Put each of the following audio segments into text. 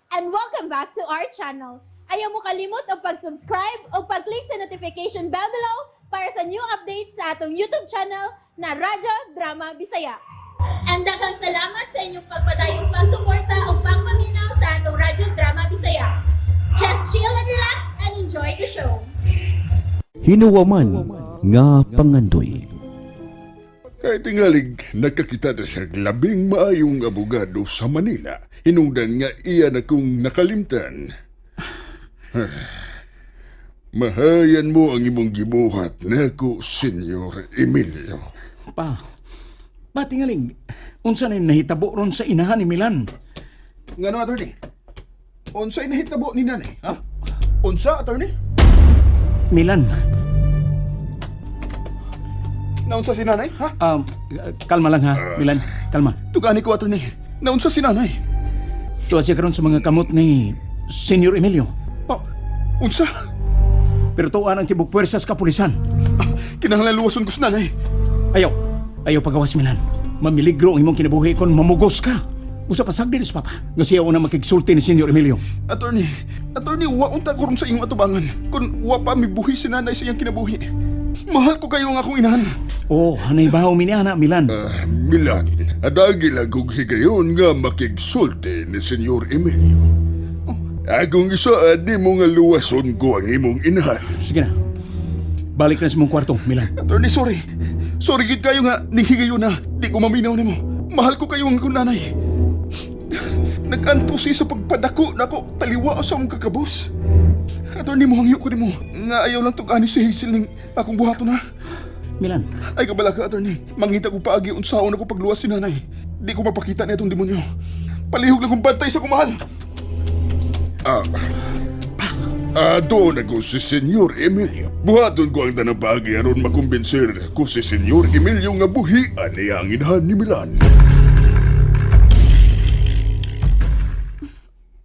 And welcome back to our channel. Ayaw mo kalimot og pag-subscribe o pag-click sa notification bell below para sa new updates sa atong YouTube channel na Radyo Drama Bisaya. And daghang salamat sa inyong pagpadayong pagsuporta o pagpaminaw sa atong Radyo Drama Bisaya. Just chill and relax and enjoy the show. Hinuwaman nga pangandoy. Kay tingalig, nakakita na siya labing maayong abogado sa Manila. Hinungdan nga iya na kong nakalimtan. Mahayan mo ang imong gibuhat nako, Senyor Emilio. Pa, patingaling, unsa na yung nahitabo ron sa inahan ni Milan? Ngano, attorney? Unsa inahitabo ni nanay, ha? Unsa, attorney? Milan, Naunsa si nanay, ha? Kalma lang ha, Milan, kalma. Tugani ko, attorney. Naunsa si nanay? Tuwa siya karon sa mga kamot ni Senyor Emilio. Oh, unsa? Pero tuwa ang tibok puwersa sa kapulisan. Ah, kinahanglan luwason ko si nanay. Ayaw, ayaw pagawas, Milan. Mamiligro ang imong kinabuhi kon mamugos ka. Usa pa sagdi ni Papa. Nga siya una makigsulti ni Senyor Emilio. Attorney, attorney, wa unta ko ron sa imong atubangan. Kun wa pa mibuhi si nanay sa iyang kinabuhi. Mahal ko kayo ang akong inahan. Oh, hanay ba ni ana, Milan? Ah, Milan, adagi lang kong higayon nga makigsulti ni Senyor Emilio. Akong isaad ni mo nga luwason ko ang imong inahan. Sige na. Balik na sa mong kwarto, Milan. Attorney, sorry. Sorry gid kayo nga ning higayon na di ko maminaw nimo. Mahal ko kayo ang akong nanay. Nag-anto siya sa pagpadako nako taliwa sa akong kakabos. Attorney, mo hangyo ko nimo nga ayaw lang tug-ani si Hazel ning akong buhaton ha. Milan, Ay kabala ka, attorney. Mangita ko paagi unsaon ako pagluwas si nanay. Di ko mapakita ni atong demonyo. Palihog lang kong bantay sa kumahal. Ah, doon ako si Senyor Emilio. Buhaton ko ang tanang paagi aron makumbensir ko si Senyor Emilio nga buhian niya ang inahan ni Milan.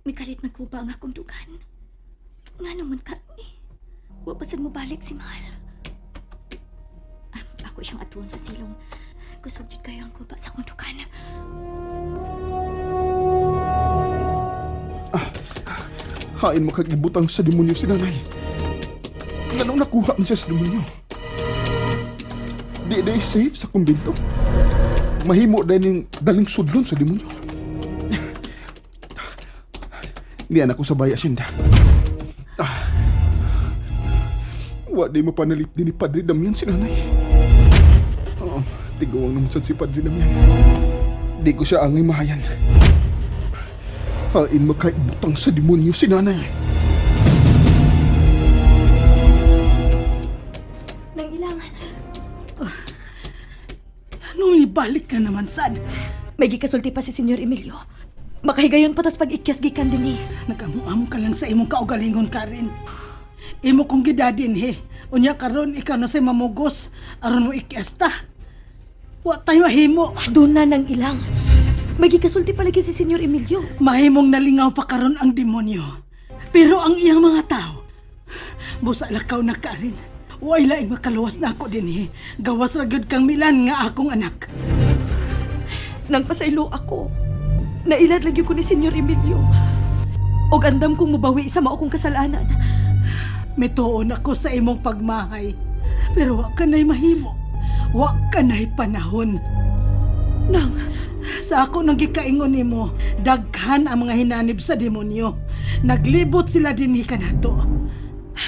Mikalit nagkuba ang akong dugan. Nga naman ka ni. Wa pa sad mo balik si Mahal. Ah, ako siyang atuon sa silong. Kusog jud kayo ang kuba sa akong dugan. Hain makagibutang sa demonyo si nanay. Nganong nakuha man siya sa demonyo? Di day safe sa kumbinto. Mahimo day ning daling sudlon sa demonyo. Niyan ako sa baya sinda. Ah. Wa di mapanalip din ni Padre Damian si nanay. Oo, tiguang naman sad si Padre Damian. Di ko siya angay mahayan. Hain makaibutang sa demonyo si nanay. Nang ilang, Anong ibalik ka naman, sad? May gikasulti pa si Senyor Emilio. Makahigayon pa tas pag-ikyas gikan din eh. Nagamuam ka lang sa imong kaugalingon, Karen. Imo kong gidadin, he. Unya karon ikaw na say mamugos. Aron mo ikiasta. Wa tayo mahimo. Doon na nang ilang. May gikasulti pa lagi si Senyor Emilio. Mahimong nalingaw pa karon ang demonyo. Pero ang iyang mga tao, busa lakaw na Karen. Way laing makaluwas na ako din, he. Gawas ra gyud kang Milan nga akong anak. Nang pasaylo ako. Nailad lagi ko ni Senyor Emilio. Og andam kong mubawi sa mao kong kasalanan. Mituon ako sa imong pagmahay. Pero wa ka na'y mahimo. Wa ka na'y panahon. Nang, Sa ako nang gikaingon nimo, daghan ang mga hinanib sa demonyo. Naglibot sila dinhi kanato.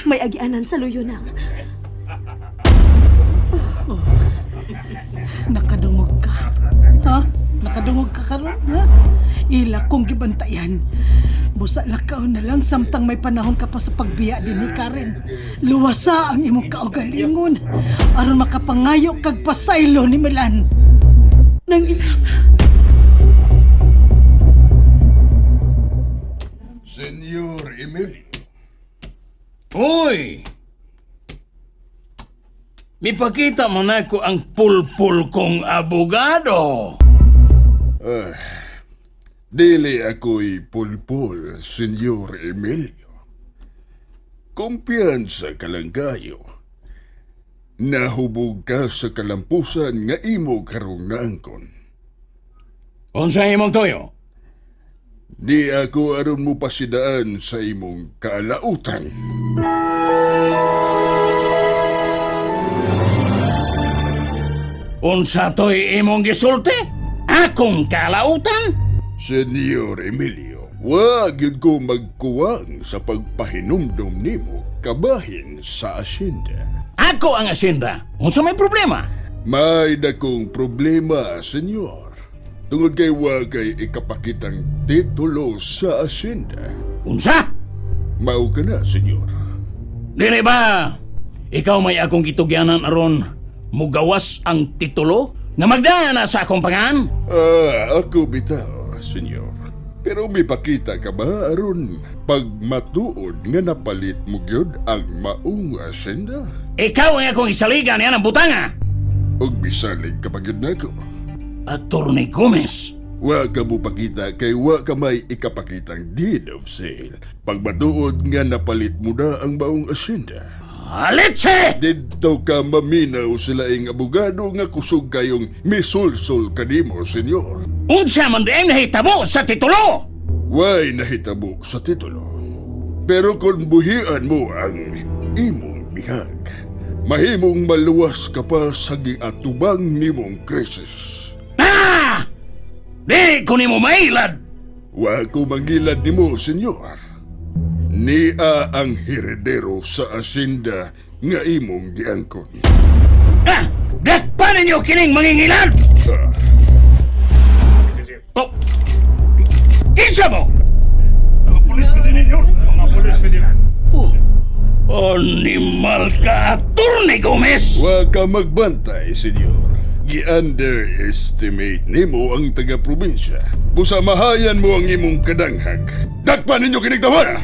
May agianan sa luyo nang. Nakadungog ka. Ha? Nakadungog ka karon, ha? Ila kong gibantayan. Busa lakaw na lang samtang may panahon ka pa sa pagbiya dinhi Karen. Luwasa ang imong kaugalingon aron makapangayo kag pasaylo ni Milan. Nang ilang. Senyor Emilio. Uy! Mipakita mo na ko ang pulpul kong abogado. Ah, dili ako'y pulpul, Senyor Emilio. Kumpiyansa ka lang kayo. Nahubog ka sa kalampusan nga imo karong naangkon. Unsa imong toyo? Di ako aron mo pasidaan sa imong kaalautan. Unsa to'y imong gisulti? Akong kalautan? Senyor Emilio, wag yun ko magkuwang sa pagpahinumdum nimo kabahin sa asyenda. Ako ang asinda. Unsa may problema? May dakong problema, senyor. Tungod kay wa kay ikapakitang titulo sa asyenda. Unsa? Mao ka na, senyor. Dili ba? Ikaw may akong gitugyanan aron mugawas ang titulo nga magdana sa akong pangan? Ah, ako bitaw, senyor. Pero may pakita ka ba aron pag matuod nga napalit mo gyud ang maong asyenda? Ikaw ang akong isaligan niya ng butanga. Ug bisalig ka pa gyud nako. Attorney Gomez, Wa ka mo pakita kay wa ka may ikapakitang deed of sale. Pag matuod nga napalit mo na ang maong asyenda. alitse! Didto ka maminaw sila ing abogado nga kusog kayong misulsul kanimo, senyor. Unsa man diay nahitabo sa titulo? Way nahitabo sa titulo. Pero kung buhian mo ang imong bihag, mahimong maluwas ka pa sa giatubang nimong krisis. Ah! Di ko nimo mailad. Wa ko mangilad nimo, senyor. Nia ang heredero sa asinda nga imong giangkon. Ah! Dakpa ninyo kining mangingilad! Ah, Oh. Kinsa mo? Oh. Animal ka, Attorney Gomez! Wa ka magbantay, senyor. Gi-underestimate nimo ang taga-probinsya. Busa mahayan mo ang imong kadanghag. Dakpa ninyo kinig tawara!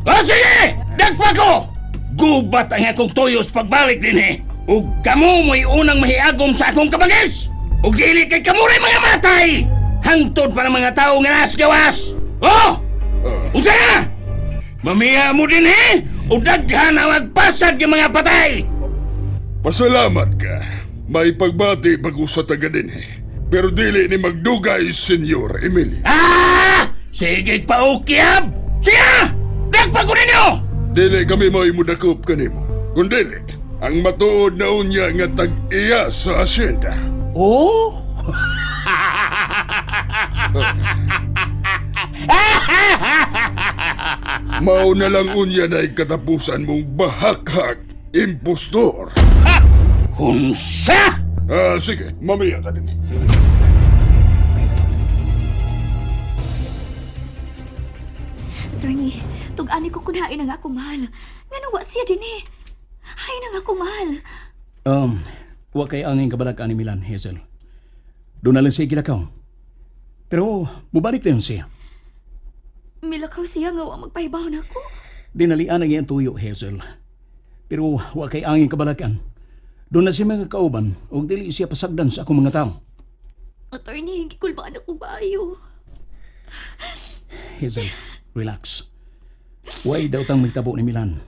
Ah, sige! Dagpa ko! Gubat ang akong tuyos pagbalik din eh. Ug kamo mo'y unang mahiagom sa akong kabangis! Ug dili kay kamo rin mga matay! Hangtod pa ng mga tao nga nas gawas! Oh! Ah, Unsa na? Mamiya mo din eh! Ug daghan ang magpasad ng mga patay! Pasalamat ka. May pagbati bago sa taga dinhi. Pero dili ni magdugay, Senyor Emilio. Ah! Sige pa ukyab! Siya! Dagpa ko ninyo! Dili kami may mudakop kanimo. Kundili, ang matuod na unya nga tag-iya sa asyenda. Oh? Mao na lang unya na katapusan mong bahakhak, impostor. Unsa? Ah, sige, mamaya ta din. Attorney, tug-ani ko kunhain ang akong mahal. Nga wa siya din eh. Hay na nga akong mahal. Wa kay angin kabalag ani Milan, Hazel. Doon na lang siya gilakaw. Pero mubalik na yun siya. Milakaw siya nga wa magpahibaw na ako. Dinalian ang iyang tuyo, Hazel. Pero wa kay angin kabalakan. Doon na siya mga kauban ug dili siya pasagdan sa akong mga tao. Attorney, gikulbaan ako bayo. Hazel, relax. Way daw tang magtabo ni Milan.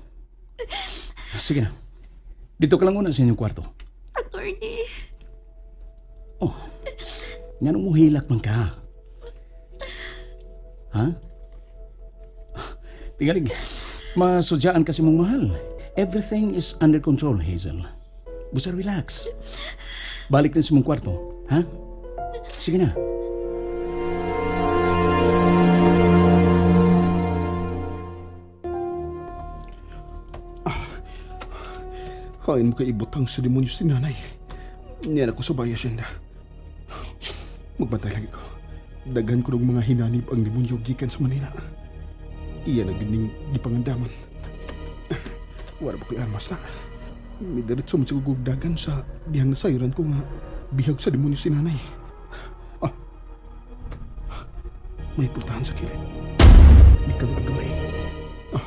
Sige na. Dito ka lang una sa inyong kwarto. Attorney, Oh, nga nung muhilak man ka. Ha? Tingalig, masudyaan kasi mong mahal. Everything is under control, Hazel. Busa relax. Balik na sa mong kwarto, ha? Sige na. Hain mo kay ibutang sa demonyo si nanay. Niyan ako sa bayan siya Magbantay lagi ko. Daghan ko ng mga hinanib ang demonyo gikan sa Manila. Iya na gining gipangandaman. Wala ba ko'y armas na? Midiretso man siguro dagan sa dihang nasayran ko nga bihag sa demonyo si nanay. Ah, may putahan sa kilid. Bikang agamay. Ah,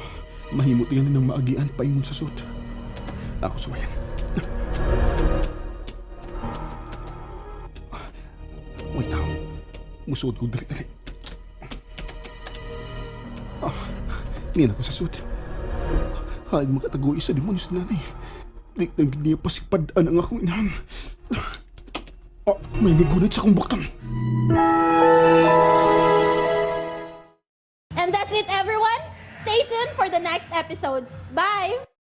mahimot yan ng maagian paingon sa suot. Ako sumayan. May tao. Musuod ko dali-dali. Ah, ngayon ako sa suot. Hain makatagoy sa demonyo sa nanay. Di nang niya pasipadaan ang akong inahan. Ah, may migunit sa akong buktan. That's it, everyone. Stay tuned for the next episodes. Bye!